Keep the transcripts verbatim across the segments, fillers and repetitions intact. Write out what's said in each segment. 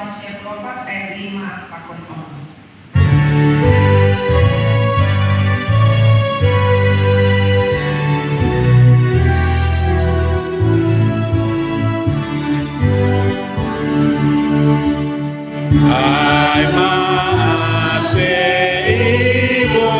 Pasal dua puluh empat ayat lima pakon onom. Ai ma ase ibo.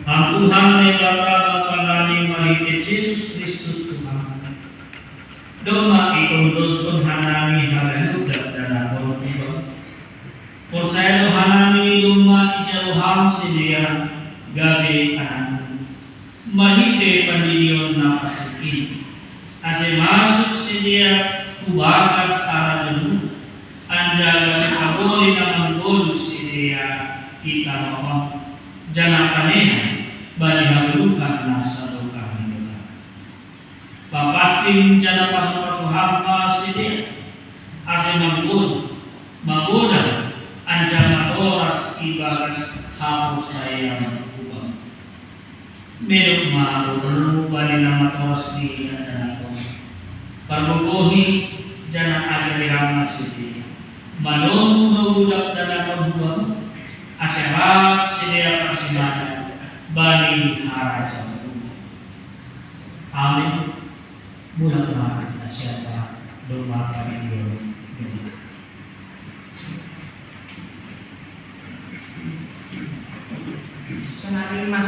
Ham Tuhan Naibata Bapa nami marhite Jesus Kristus Tuhan. Domma iondoskon hanami haganup dakdanak on. Porsaya do hanami domma ijalo Ham sidea gabe anakmu. Marhite pandidion na pansing in, ase masuk sidea hu bagas harajaonmu, anjaha gabe hagogoh na manggoluh sidea i tanoh on, janah panean bani hagoluhan na sadokah ni dokah. Papansing janah pasu-pasu Ham ma sidea, ase manggoluh, magodang, anjaha matoras ibagas haporsayaon hu Bamu. Medok ma gogohmu bani na matoras di dakdanak on. Pargogohi janah ajari Ham ma sidea. Manomu nogu dakdanak on hu Bamu, ase rap sidea parsimada bani harajaonmu. Amin. Mulak ma nasihat domma pandidion. Sonari ma